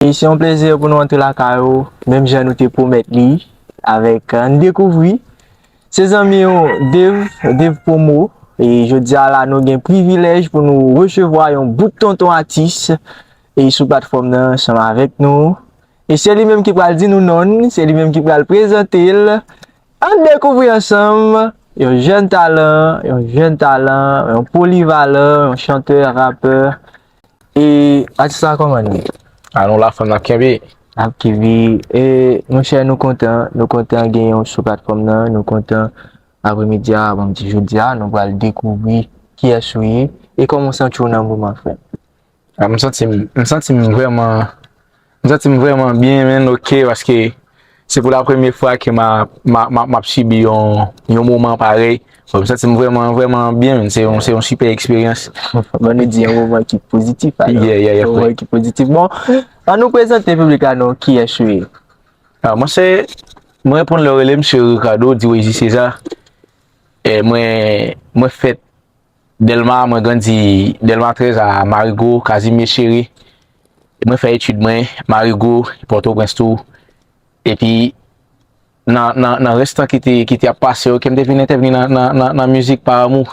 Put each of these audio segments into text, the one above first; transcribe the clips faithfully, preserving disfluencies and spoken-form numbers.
E se yon plezi pou nou antre lakay ou, menm jan nou te pwomèt li, avèk Ann Dekouvri. Se zanmi w, Dave, Dave Promo. E jodi a la, nou gen privilèj pou nou resevwa yon bout tonton atis e sou platfòm nan ansanm avèk nou. E se li menm ki pral di nou non l, se li menm ki pral prezante l. Ann dekouvri ansanm yon jèn talan, yon jèn talan, yon polivalan, yon chantè, rapè. E atis la kòman l ye? A nou la fanm n ap kenbe. N ap kenbe. E monchè, nou kontan, nou kontan genyen w sou platfòm nan, nou kontan apremidi a, bon, m di jodi a, nou pral dekouvri kiyès ou ye e kòman w santi w nan moman, frè m. Ah, m santi m, m santi m vrèman, m santi m vrèman byen, menn, oke, paske se pou la premye fwa ke m a, m a, m a, m ap sibi yon, yon moman parèy. Bon, m santi m vrèman, vrèman byen, menn. Se yon, se yon sipè eksperyans. Bon, nou di yon moman ki pozitif, alò. Yeah, yeah, yeah, yon moman ki pozitif. Bon, ann nou prezante piblik la non, kiyès ou ye? Ah, mwen se, mwen reponn lè w rele m, se Ricardo, di Wayzy César. E mwen, mwen fèt Dèlma, mwen grandi Dèlma trèz a Marigo, Casimir Chéry. Mwen fè etid mwen Marigo, Pòtoprens tou. Epi nan, nan, nan restan ki te, ki te ap pase yo, ke m te vin entèvni nan, nan, nan, nan mizik pa amou.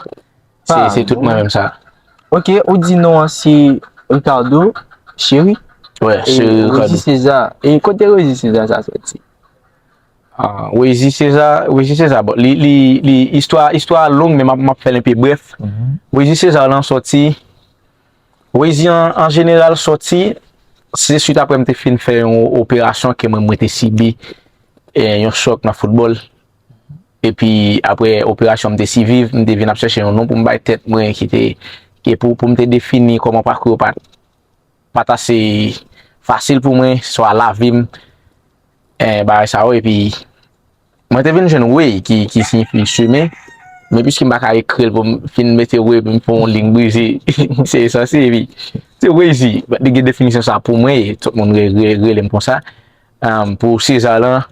Se, se tout mwen menm sa. Ok, ou di non an se Ricardo Chéry? Wè, e se Ricardo. Wayzy César. E kote Wayzy César sa soti? Ah, Wayzy César, Wayzy César, bon, li, li, li, istwa, istwa a long, men m ap, m ap fè l enpe brèf. Wayzy César lan sòti, Wayzy an, an jeneral sòti, se swit apre m te fin fè yon operasyon ke mwen, mwen te sibi, eh, yon chòk nan foutbòl. Epi apre operasyon m te siviv, m te vin ap chèche yon non pou m bay tèt mwen ki te, ki pou, pou m te defini kòman pakou yo pa t pa t ase fasil pou mwen, swa lavi m, eh, bagay sa yo, epi mwen te vin jwenn Way, ki, ki siyifi chemen, men piske m pa ka ekri l pou m fin mete Way, pou m fè yon liy brize, se esanse, epi se Wayzy, li gen definisyon sa pou mwen, e tout moun re-, re-, rele m konsa. Um, pou César lan,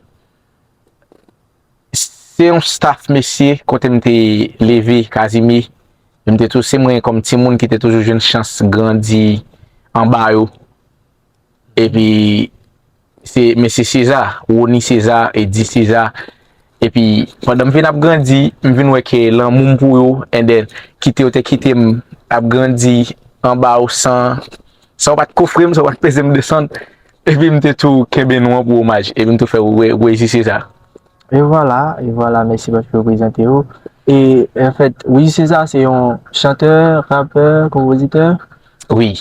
se yon staff mesye kote m te leve, Casimir, e m te tou, se mwen kòm timoun ki te toujou jwenn chans grandi anba yo. Epi se mesye César, Rony César, Eddy César. Epi pandan m vin ap grandi, m vin wè ke lanmou m pou yo, and then kite yo te kite m ap grandi anba yo san, san yo pa t kofre m, san yo pa t peze m desann. Epi m te tou kenbe non an pou omaj. Epi m tou fè Wayzy César. E vwala, e vwala, mèsi paske w prezante w. E anfèt, Wayzy César se yon chantè, rapè, konpozitè? Wi.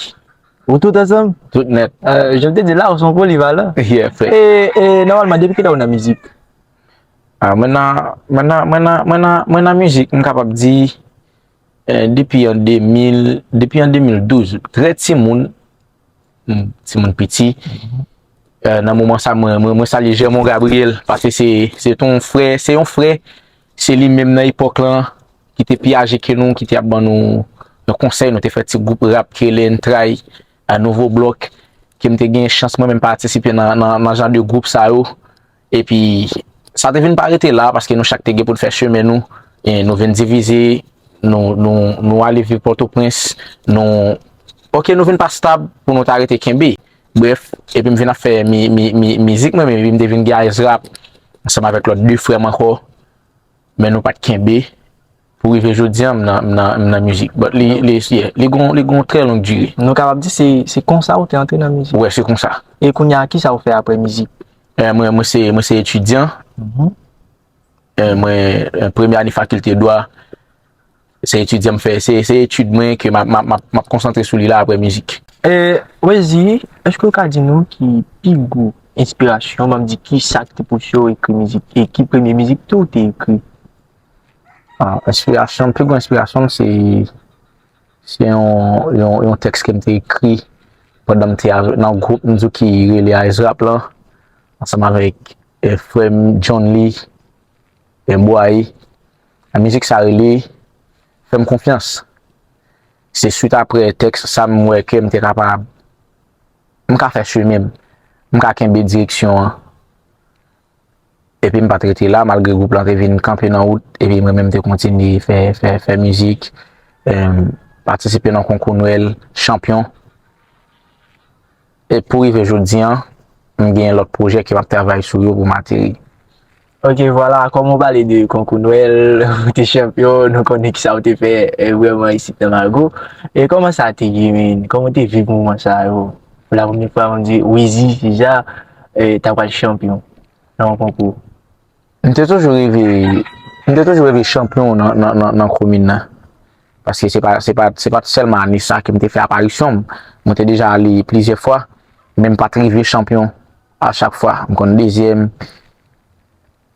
Ou tout ansanm? Tout nèt. Euh, jan m te di la, ou se yon polivalan. Yeah, frè. E, e nòmalman, depi kilè ou nan mizik? Ah, mwen nan, mwen nan, mwen nan, mwen nan, mwen nan mizik, m kapab di, eh, depi an de mil, depi an de mil douz, trè timoun, m, timoun piti. Eh, nan moman sa, mwen, mwen, mwen salye Germon Gabriel, paske se, se ton frè, se yon frè, se li menm nan epòk lan, ki te pi aje ke nou, ki te ap ban nou yon konsèy, nou te fè ti gwoup rap ki rele Entray, a Nouvo Blòk, ke m te gen chans mwen menm patisipe nan, nan, nan jan de gwoup sa yo. Epi, sa te vin pa rete la, paske nou chak te gen pou n fè chemen nou. E nou vin divize, nou, nou, nou ale viv Pòtoprens, nou, ok, nou vin pa stab pou nou ta rete kenbe. Brèf, epi m vin ap fè mi, mi, mi, mizik mwen, epi m te vin gen Ice Rap, ansanm avèk lòt de frè m ankò. Men nou pa t kenbe. Pou rive jodi a, m nan, m nan, m nan mizik. But li, li, yeah, li gon, li gon trè long dire. Nou kapab di se, se konsa ou te antre nan mizik? Wè, se konsa. E kounye a, kisa ou fè apre mizik? Eh, mwen, mwen se, mwen se etidyan. Mhm. Eh, mwen, eh, premye ane fakilte dwa. Se etidyan m fè, se, se etid mwen ke m ap, m ap, m ap, m ap konsantre sou li la apre mizik. E, Wayzy, èske w ka di nou ki pi gwo enspirasyon, ban m di ki sa ki te pouse w ekri mizik, e ki premye mizik tou w te ekri? Ah, enspirasyon, pi gwo enspirasyon m se, se yon, yon, yon tèks ke m te ekri pandan m te avè-, nan gwoup m di w ki rele Ice Rap lan, ansanm avèk, eh, frè m John Lee, eh, Bwaye. Mizik sa rele Fè m konfyans. Se swit apre tèks sa m wè ke m te kapab, m ka fè chemen m, m ka kenbe direksyon an. Epi m pa t rete la, malgre gwoup lan te vin kanpe nan wout, epi mwen menm m te kontinye fè, fè, fè mizik, em, patisipe nan konkou Nwèl, chanpyon. E pou rive jodi an, m gen lòt pwojè ke m ap travay sou yo pou m ateri. Ok, vwala, kòm ou pale de konkou Nwèl, ou te chanpyon, nou konnen kisa ou te fè, e, vrèman isit nan Mago. E kòman sa te ye, men? Kòman ou te viv moman sa yo? Pou la premyè fwa, ou di, Wayzy, deja, e, ta pral chanpyon nan yon konkou. M te toujou reve, m te toujou reve chanpyon nan, nan, nan, nan komin nan. Paske se pa, se pa, se pa t sèlman ane sa ke m te fè aparisyon m. Mwen te deja ale plizyè fwa, men m pa t rive chanpyon a chak fwa. M konn dezyèm.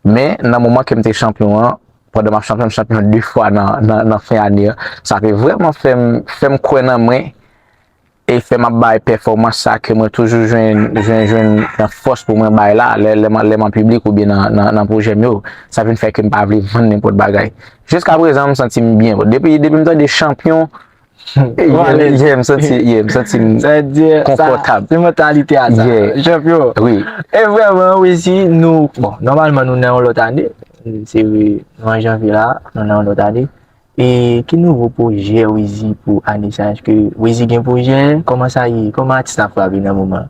Men, nan moman ke m te chanpyon an, pandan m ap chanpyon, m chanpyon de fwa nan, nan, nan fen ane an. Sa te vrèman fè m, fè m kwè nan mwen e fè m ap bay pèfòmans sa ke mwen toujou jwenn, jwenn, jwenn nan fòs pou mwen bay la, lè, lè m, lè m an piblik oubyen nan, nan, nan pwojè m yo. Sa vin fè ke m pa vle vann nenpòt bagay. Jiska prezan, m santi m byen. Depi, depi m tande chanpyon, yeah, yeah, m santi, yeah, m santi m konfòtab. Se mantalite a sa. Yeah. Chanpyon. Wi. E vrèman, wi, si nou, bon, nòmalman, nou nan yon lòt ane. Se vre, nou an janvye la, nou nan yon lòt ane. E ki nouvo pwojè Wayzy pou ane sa? Èske Wayzy gen pwojè? Kòman sa ye? Kòman atis la frape nan moman?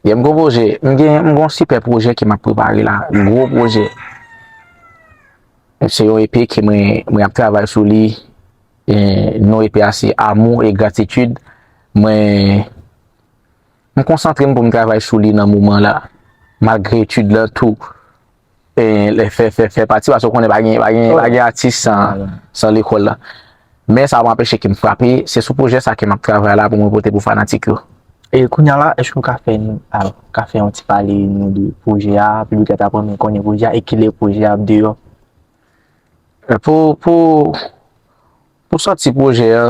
Yeah, m gen pwojè. M gen, m gen yon sipè pwojè ke m ap prepare la. Gwo pwojè. Se yon E P ke mwen, mwen ap travay sou li. E non E P a se Amour et Gratitude. Mwen, m konsantre m pou m travay sou li nan moman la. Malgre etid lan tou, e, fè, fè, fè pati, paske w konnen pa gen, pa gen, pa gen atis san, san lekòl la. Men sa pa anpeche ke m frape, se sou pwojè sa ke m ap travay la pou mwen pote pou fanatik yo. E kounye a la, èske w ka fè nou, alò, ka fè yon ti pale nou de pwojè a, piblik la ta renmen konnen pwojè a, e kilè pwojè a ap deyò? E pou, pou, pou sòti pwojè a,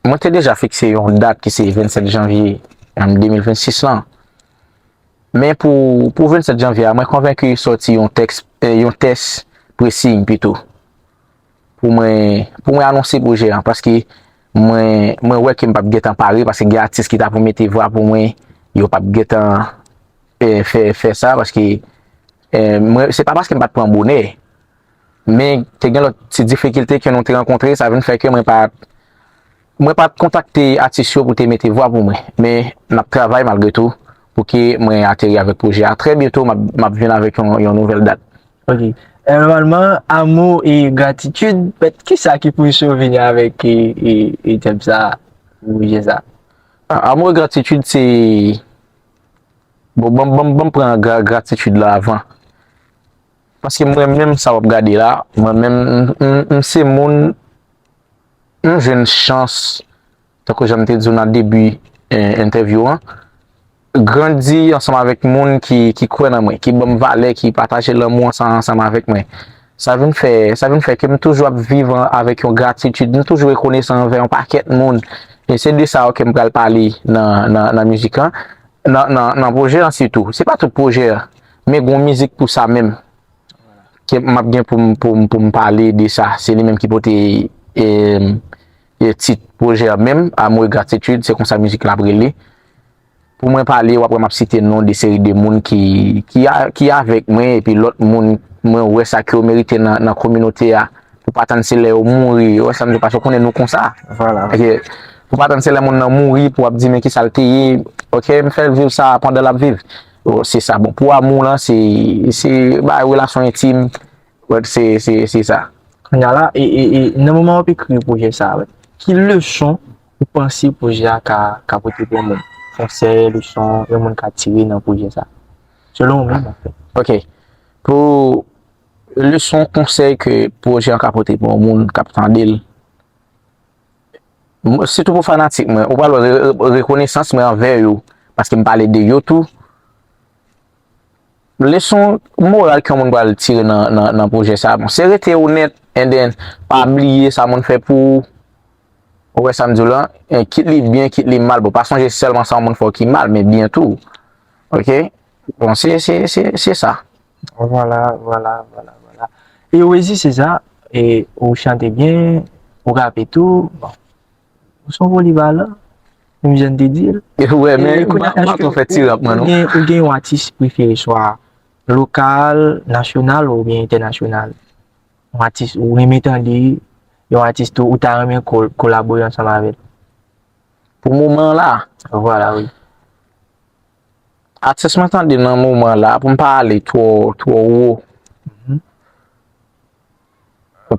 mwen te deja fikse yon dat ki se vennsèt janvye, em, de mil vennsis lan. Men pou, pou vennsèt janvye a, mwen konvenki sòti yon tèks, eh, yon tès presiy pito. Pou mwen, pou mwen anonse pwojè an, paske mwen, mwen wè ke m p ap gentan pare, paske gen atis ki ta pou mete vwa pou mwen, yo p ap gentan, eh, fè, fè sa, paske, eh, mwen, se pa paske m pa t pran bonè, men te gen lòt ti difikilte ke nou te rankontre, sa vin fè ke mwen pa, mwen pa t kontakte atis yo pou te mete vwa pou mwen. Men n ap travay malgre tou pou ke mwen ateri avèk pwojè a. Trè byento, m ap, m ap vin avèk yon, yon nouvèl dat. Ok. E, nòmalman, Amour et Gratitude, men kisa ki pouse w vini avèk, e, e, e tèm sa, pwojè sa? A-, Amour et Gratitude, se, bon, ban m, ban m, ban m pran gra-, gratitid la avan. Paske mwen menm sa w ap gade la, mwen menm, m, m, m se moun, m jwenn chans, tankou jan m te di w nan debi, eh, entèvyou an, grandi ansanm avèk moun ki, ki kwè nan mwen, ki ban m valè, ki pataje lanmou ansanm, ansanm avèk mwen. Sa vin fè, sa vin fè ke m toujou ap viv an, avèk yon gratitid, m toujou rekonesan anvè yon pakèt moun. E se de sa yo ke m pral pale nan, nan, nan mizik lan, nan, nan, nan pwojè an sitou. Se pa tout pwojè an, men gon mizik pou sa menm. Ke m ap gen pou m, pou m, pou m pale de sa. Se li menm ki pote, e, e tit pwojè an menm, Amour et Gratitude, se konsa mizik la ap rele. Pou mwen pale, w ap wè m ap site non de seri de moun ki, ki a, ki avèk mwen, epi lòt moun, mwen wè sa ke yo merite nan, nan kominote a. Pou pa tann se lè yo mouri, w wè sa m di w, paske w konnen nou konsa. Vwala. Ok. Pou pa tann se lè moun nan mouri, pou w ap di, "Men kisa l te ye?" Ok, m fè l viv sa pandan l ap viv. Oh, se sa. Bon, pou Amour lan, se, se bagay relasyon entim. Wè, se, se, se sa. Kounye a la, e, e, e, nan moman w ap ekri pwojè sa a, wè, ki leson ou panse pwojè a ka, ka pote pou yon moun? Konsèy, leson, yon moun ka tire nan pwojè sa a? Selon ou menm, anfèt. Ok. Pou leson, konsèy ke pwojè an ka pote pou yon moun k ap tande l, m, sitou pou fanatik mwen, ou pral wè re-, re-, rekonesans mwen anvè yo, paske m pale de yo tou. Leson moral ke yon moun pral tire nan, nan, nan pwojè sa a, bon, se rete onèt, and then, pa bliye sa moun fè pou ou. Ou wè sa m di w lan, eh, kit li byen, kit li mal, bon, pa sonje sèlman sa yon moun fè w ki mal, men byen tou. Ok? Bon, se, se, se, se sa. Vwala, vwala, vwala, vwala. E Wayzy, se sa, e ou chante byen, ou rape tou, bon. Ou se yon polivalan, menm jan n te di l. Wè, men m pa, m pa twò fè ti rap, mwen, non. Ou gen, ou gen yon atis prefere, swa lokal, nasyonal oubyen entènasyonal? Yon atis ou renmen tande, yon atis tou ou ta renmen kol-, kolabore ansanm avè l? Pou moman an la? Vwala, wi. Atis mwen tande nan moman la, pou m pa ale twò, twò wo.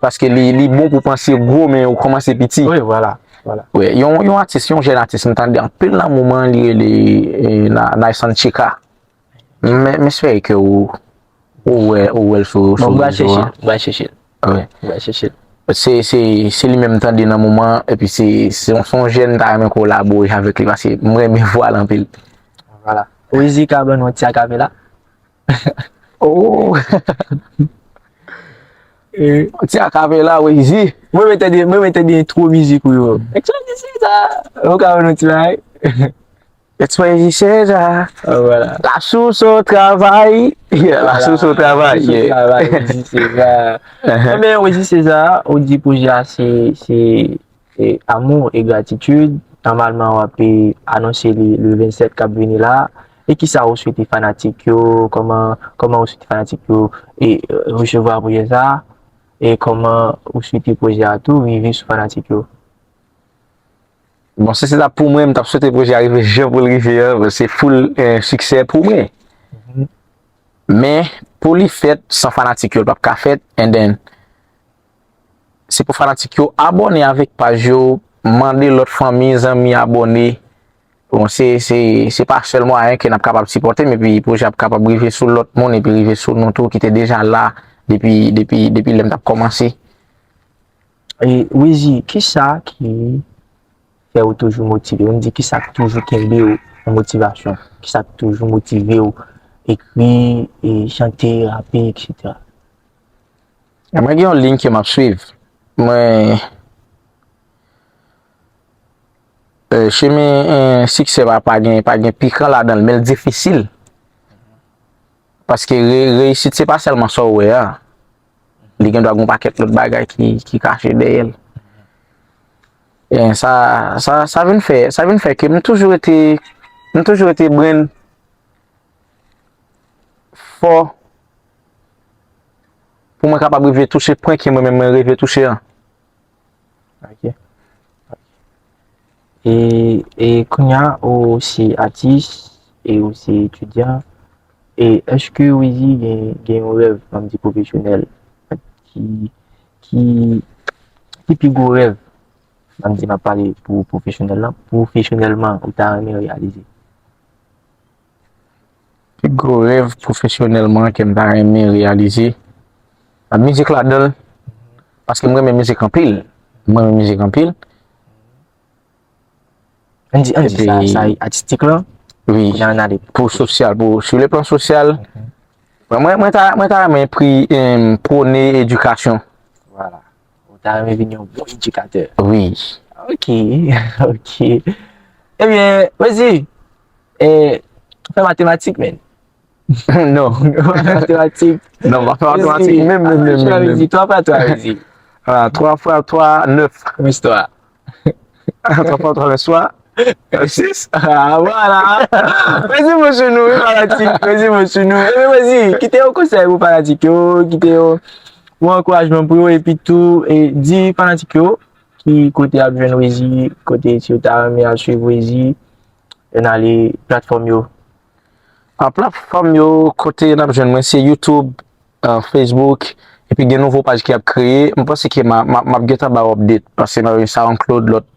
Paske li, li bon pou panse gwo, men ou kòmanse piti. Wi, vwala, vwala. Wi, yon, yon atis, yon jèn atis, m tande anpil nan moman, li rele, eh, Na-, Nice and Chika. Men, men espere ke ou, ou wè, ou wè l sou, sou rezo a. Bon, m pral chèche l, m pral chèche l. Wi. M pral chèche l. Se, se, se li menm m tande nan moman, epi se, se yon, se yon jèn m ta renmen kolabore avèk li, paske m renmen vwa l anpil. Vwala. Weezy ka ban nou yon ti akapela. Oh! Eh. Ti akapela, Weezy. Mwen mete de, mwen mete de entwo mizik ou yo. Express César. Ou ka ban nou ti bagay? Express César. Ah, vwala. La source au travail. Yeah, la source au travail, yeah. La source au travail, Weezy César. Uh-huh. Enben, Weezy César, ou di pwojè a se, se e, Amour et Gratitude. Nòmalman, w ap, e, anonse li le vennsèt k ap vini la. E kisa ou swete fanatik yo? Kòman, kòman ou swete fanatik yo, e, resevwa pwojè sa a? E kòman ou swete pwojè a tou rive sou fanatik yo? Bon, si se ta pou mwen, m t ap swete pwojè a rive jan pou l rive an, se full, e, siksè pou mwen. Mhm. Men, pou li fèt, san fanatik yo, l p ap ka fèt. And then, se pou fanatik yo abòne avèk paj yo, mande lòt fanmi, zanmi abòne. Bon, se, se, se pa sèl mwayen ke n ap kapab sipòte m, epi pwojè ap kapab rive sou lòt moun, epi rive sou nou tou ki te deja la depi, depi, depi lè m t ap kòmanse. E, Weezy, kisa ki fè ou toujou motive? Ou di kisa k toujou kenbe w an motivasyon? Kisa k toujou motive w ekri, e, chante, rape, etsetera? Mwen gen yon liy ke m ap swiv. Mwen, e, chemen, e, siksè pa, pa gen, pa gen pikan ladan l, men l difisil. Paske re-, reyisit se pa sèlman sa w wè a. Li gen dwa gen yon pakèt lòt bagay ki, ki kache dèyè l. E sa, sa, sa vin fè, sa vin fè ke m toujou rete, m toujou rete brenn fò pou mwen kapab rive touche pwen ke mwen menm mwen reve touche an. Ok. E, e kounye a, ou se atis e ou se etidyan. E èske Weezy gen, gen yon rèv, ann di pwofesyonèl, ki, ki, ki pi gwo rèv, ann di m ap pale pou pwofesyonèl lan, pwofesyonèlman, ou ta renmen reyalize? Pi gwo rèv pwofesyonèlman ke m ta renmen reyalize, a, mizik ladan l, paske m renmen mizik anpil. M renmen mizik anpil. Ann di, ann di sa, epi sa atistik lan. Wi. Kounye a n ale pou sosyal, pou, sou le plan sosyal. Mhm. Mwen, mwen, mwen ta, mwen ta renmen pri, em, pwone edikasyon. Vwala. Ou ta renmen vin yon bon edikatè. Wi. Ok, ok. Ebyen, Weezy, e, ou fè matematik, men. Non. Ou pa fè matematik. Non, m pa fè matematik. Menm, menm, menm, menm, menm. Twa fwa twa, Weezy. Ah, twa fwa twa, nèf. Mwen twa. Twa fwa twa, nèf fwa. Sis. Ah, vwala. Mèsi monchè nou, wi, fanatik. Mèsi monchè nou. Ebyen, Weezy, kite yon konsèy pou fanatik yo, kite yon, yon ankourajman pou yo, epi tou, e di fanatik yo ki kote y ap jwenn Weezy, kote si yo ta renmen al swiv Weezy, yo n ale platfòm yo. A, platfòm yo, kote n ap jwenn mwen, se YouTube, a, Facebook, epi gen nouvo paj ki ap kreye. M panse ke m a, m a, m ap gentan ba w update, paske m ap gen SoundCloud, lòt,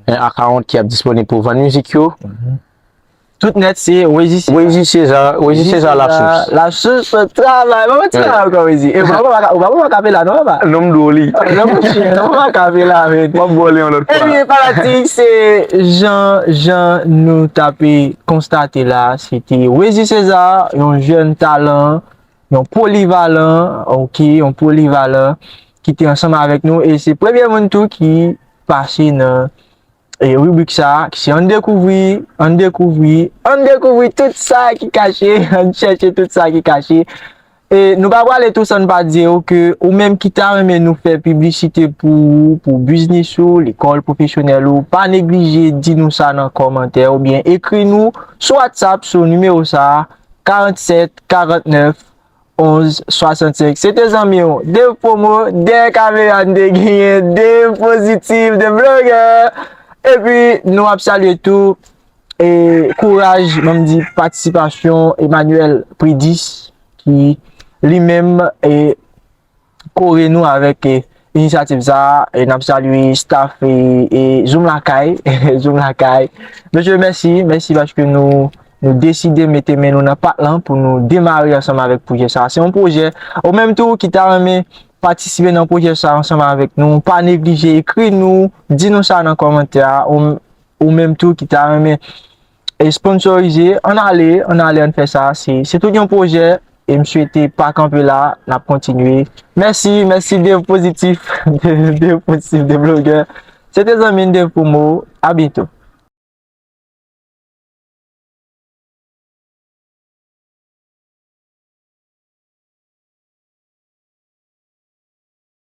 e, account ki ap disponib pou vann mizik yo. Mhm. Tout nèt, se Weezy César. Weezy César, Weezy César, César, La Source. La Source, travay. Mwen ti travay ankò, Weezy. E, ou pa bon, ou pa bon, ou pa bon akapela, non, papa? Non, m dwe li. Non, monchè, non, akapela, men. M ap bò li yon lòt fwa. Ebyen, fanatik, se jan, jan nou t ap konstate la, se te Weezy César, yon jèn talan, yon polivalan, ok, yon polivalan ki te ansanm avèk nou, e se premye moun tou ki pase nan, e, ribrik sa, ki se Ann Dekouvri, Ann Dekouvri, Ann Dekouvri tout sa ki kache, ann chèche tout sa ki kache. E nou pa prale tou san n pa di w ke ou menm ki ta renmen nou fè piblisite pou ou, pou biznis ou, lekòl pwofesyonèl ou, pa neglije di nou sa nan kòmantè oubyen ekri nou sou WhatsApp sou nimewo sa, karannsèt karantnèf onz swasannsenk. Se te zanmi w, Dave Promo, dèyè kamera n te genyen, Dave Pozitif, The Blogger. Epi nou ap salye tou e, kouraj, ban m di, patisipasyon Emmanuel Prédis, ki li menm, e, kore nou avèk, e, inisyativ sa a, e n ap salye staff, e, e, Zoom Lakay, Zoom Lakay. Mesye, mèsi, mèsi paske nou, nou deside mete men nou nan pat lan pou nou demare ansanm avèk pwojè sa a. Se yon pwojè, ou menm tou ki ta renmen patisipe nan pwojè sa a ansanm avèk nou, pa neglije ekri nou, di nou sa nan kòmantè a, ou, ou menm tou ki ta renmen e sponsorize, ann ale, ann ale, ann fè sa. Se, se tout yon pwojè, e m swete pa kanpe la, n ap kontinye. Mèsi, mèsi Dev Pozitif, Dev, Dev Pozitif, Dev Blogger. Se te zanmi n Dev Promo, a byento.